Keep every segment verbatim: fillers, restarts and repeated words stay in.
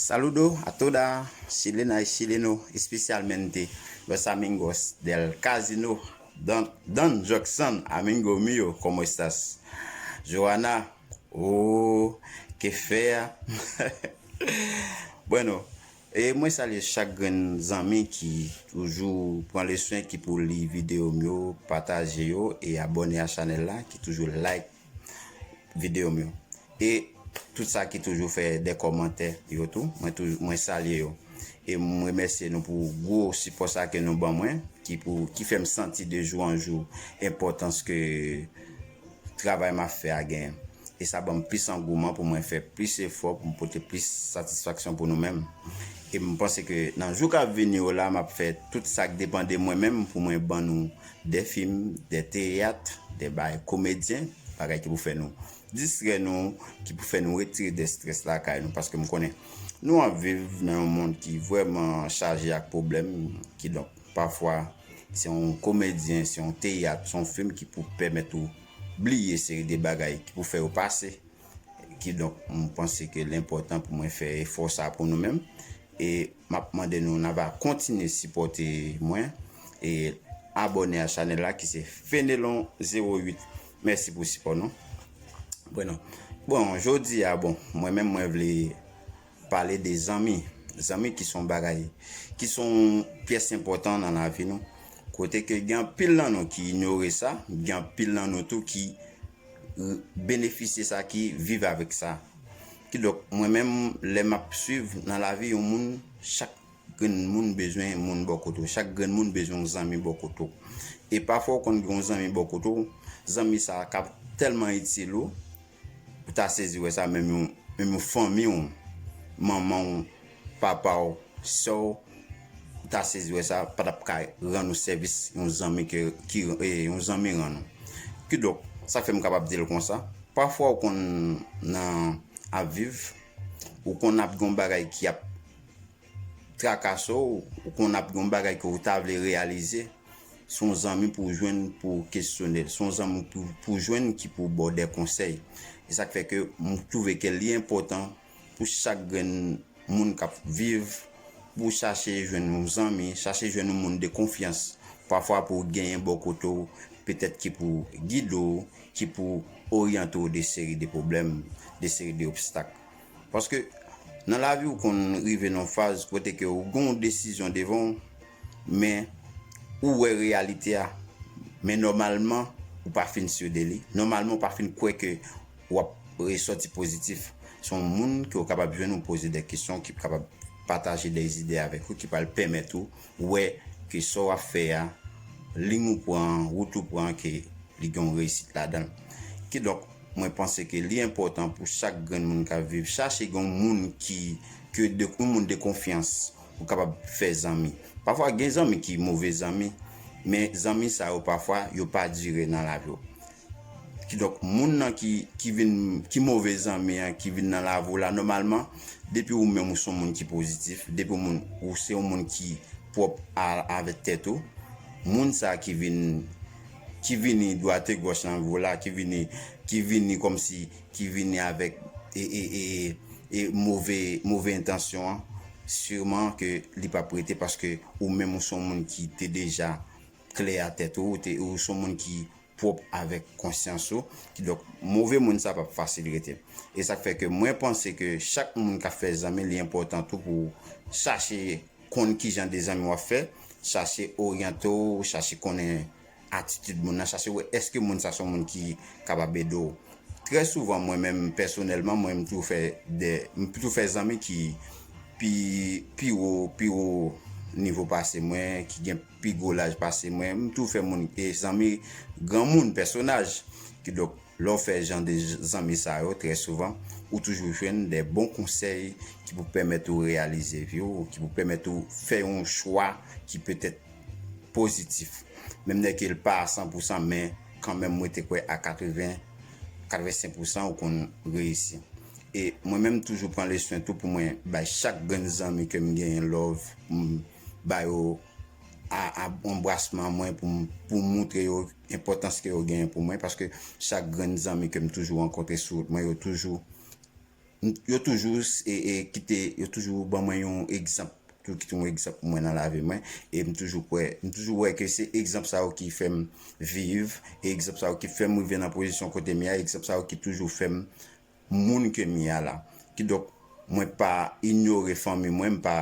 Saludo a toda chilena y chileno, especialmente los amigos del casino. Don, Don Jackson, amigo mío, ¿cómo estás? Joana, oh, qué fea. Bueno, e mwen salye chak grenn zanmi ki toujou pran le swen, ki pou li videyo m yo, pataje yo e abòne a chanèl la, ki toujou like videyo m yo. E tout sa ki toujou fè de kòmantè yo tou, mwen toujou, mwen salye yo. E m remèsye nou pou gwo sipò sa ke nou ban mwen, ki pou, ki fè m santi de jou an jou enpòtans ke travay m ap fè a genyen. E sa ban m plis angouman pou mwen fè plis efò, pou m pote plis satisfaksyon pou nou menm. E m panse ke nan jou k ap vini yo la, m ap fè tout sa k depann de mwen menm pou mwen ban nou de fim, de teyat, de bagay komedyen, bagay ki pou fè nou distrè nou, ki pou fè nou retire de estrès lakay nou. Paske m konnen nou ap viv nan yon mond ki vrèman chaje ak pwoblèm, kidonk pafwa se yon komedyen, se yon teyat, se yon fim ki pou pèmèt ou bliye seri de bagay ki pou fè yo pase. Kidonk, m panse ke l enpòtan pou mwen fè efò sa pou nou menm. E m ap mande nou, n a va kontinye sipòte mwen e abòne a chanèl la ki se Fenelon zewo uit. Mèsi pou sipò nou. Bueno, bon, jodi a, bon, mwen menm mwen vle pale de zanmi. Zanmi ki se yon bagay, ki se yon pyès enpòtan nan lavi nou. Kote ke gen anpil nan nou ki inyore sa, gen anpil nan nou tou ki benefisye sa, ki viv avèk sa. Kidonk, mwen menm, lè m ap swiv nan lavi yon moun, chak grenn moun bezwen moun bò kote w. Chak grenn moun bezwen yon zanmi bò kote w. E pafwa w konn gen yon zanmi bò kote w, zanmi sa a ka tèlman itil ou, ou ta sezi wè sa, menm yon, menm yon fanmi w, manman w, papa w, sè w, ou ta sezi wè sa, pa t ap ka rann ou sèvis yon zanmi ke, ki, e, yon zanmi rann ou. Kidonk, sa fè m kapab di l konsa. Pafwa ou konn nan ap viv, ou konn ap gen yon bagay ki ap trakase w, ou konn ap gen yon bagay ke ou ta vle reyalize, se yon zanmi pou w jwenn pou w kesyone l. Se yon zanmi pou, pou w jwenn ki pou ba w de konsèy. E sa k fè ke m twouve ke li enpòtan pou chak grenn moun k ap viv, pou w chache jwenn yon zanmi, chache jwenn yon moun de konfyans. Pafwa pou w genyen bò kote w, petèt ki pou gide w, ki pou oryante w de seri de pwoblèm, de seri de obstak. Paske nan lavi ou konn rive nan yon faz kote ke ou gen yon desizyon devan w, men ou wè reyalite a, men nòmalman ou pa fin si de li. Nòmalman ou pa fin kwè ke w ap resòti pozitif. Se yon moun ke w kapab jwenn ou poze de kesyon, ki kapab pataje de zide avèk ou, ki pral pèmèt ou wè ke sa w ap fè a, liy ou pran, wout ou pran, ke li gen yon reyisit ladan l. Kidonk, mwen panse ke li enpòtan pou chak grenn moun k ap viv, chache gen yon moun ki, ke de, yon moun de konfyans ou kapab fè zanmi. Pafwa, gen zanmi ki move zanmi, men zanmi sa yo, pafwa, yo pa dire nan lavi w. Kidonk, moun nan ki, ki vin, ki move zanmi an, ki vin nan lavi w la, nòmalman, depi ou menm ou se yon moun ki pozitif, depi ou moun, ou se yon moun ki pwòp a, avèk tèt ou, moun sa ki vin, ki vini dwat e gòch nan vi w la, ki vini, ki vini kòmsi, ki vini avèk e, e, e, e move, move entansyon an, siman ke li p ap rete paske ou menm ou se yon moun ki te deja klè a tèt ou, ou te, ou se yon moun ki pwòp avèk konsyans ou. Kidonk, move moun sa p ap fasil rete. E sa k fè ke mwen panse ke chak moun k ap fè zanmi, li enpòtan tou pou w chache konn kijan de zanmi w ap fè, chache oryante w, chache konnen atitid moun nan, chache wè èske moun sa se yon moun ki kapab ede w. Trè souvan, mwen menm, pèsonèlman, mwen, m toujou fè de, m toujou fè zanmi ki pi, pi wo, pi wo nivo pase mwen, ki gen pi gwo laj pase mwen. M toujou fè moun, e zanmi granmoun, pèsonaj. Kidonk, lè w fè jan de zanmi sa yo, trè souvan, ou toujou jwenn de bon konsèy ki pou pèmèt ou reyalize vi w, ki pou pèmèt ou fè yon chwa ki petèt pozitif. Menm lè ke l pa a san pou san, men kanmenm mwen te kwè a katreven, katrevensenk pou san ou konn reyisi. E mwen menm toujou pran le swen tou pou mwen bay chak grenn zanmi ke m genyen love, m ba yo a, a, anbrasman mwen pou m, pou m moutre yo enpòtans ke yo genyen pou mwen, paske chak grenn zanmi ke m toujou rankontre sou wout mwen, yo toujou m- yo toujou e, e kite, yo toujou ban mwen yon egzanp, yo kite yon egzanp pou mwen nan lavi mwen, e m toujou kwè, m toujou wè ke se egzanp sa yo ki fè m viv, e egzanp sa yo ki fè m rive nan pozisyon kote m ye a, egzanp sa yo ki toujou fè m moun ke m ye a la. Kidonk, mwen pa inyore fanmi mwen, m pa,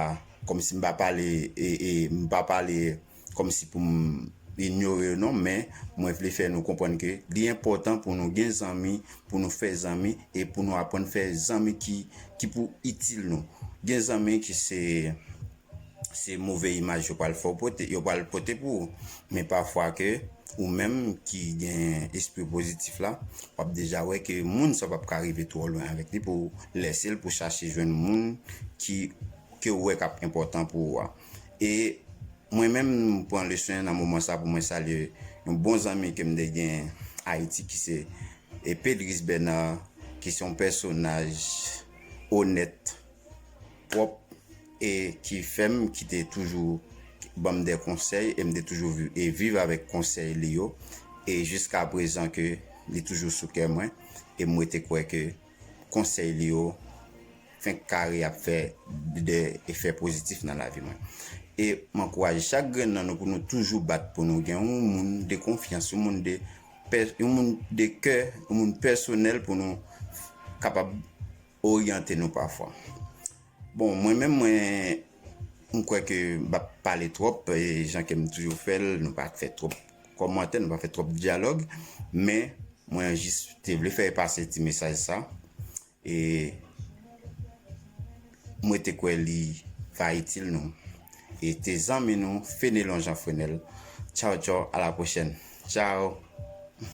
kòmsi m pa pale, e, e, m pa pale kòmsi pou m inyore yo non, men mwen vle fè nou konprann ke li enpòtan pou nou gen zanmi, pou nou fè zanmi, e pou nou aprann fè zanmi ki, ki pou itil nou. Gen zanmi ki se, se move imaj yo pral fè w pote, yo pral pote pou ou. Men pafwa ke ou menm ki gen espri pozitif la, w ap deja wè ke moun sa p ap ka rive twò lwen avèk li pou w lèse l, pou chache jwenn moun ki, ke w wè k ap enpòtan pou ou a. E mwen menm, m pran leson nan moman sa pou mwen salye yon bon zanmi ke m te gen Ayiti, ki se, e, Pedris Bernard, ki se yon pèsonaj onèt, pwòp, e ki fè m, ki te toujou ban m de konsèy, e m te toujou vi- e viv avèk konsèy li yo. E jiska prezan ke li toujou sou kè mwen, e m rete kwè ke konsèy li yo fenk kare ap fè de efè pozitif nan lavi mwen. E m ankouraje chak grenn nan nou pou nou toujou bat pou nou gen yon moun de konfyans, yon moun de pè- yon moun de kè, yon moun pèsonèl pou nou kapab oryante nou pafwa. Bon, mwen menm, mwen, m kwè ke m ap pale twòp, e jan ke m toujou fè l, nou pa fè twòp kòmantè, nou pa fè twòp dyalòg, men mwen jis te vle fè pase ti mesaj sa, e mwen te kwè li va itil nou. E te zanmi nou, Fenelon Jean Frenel. Tchaw, tchaw, a la pwochèn. Tchaw.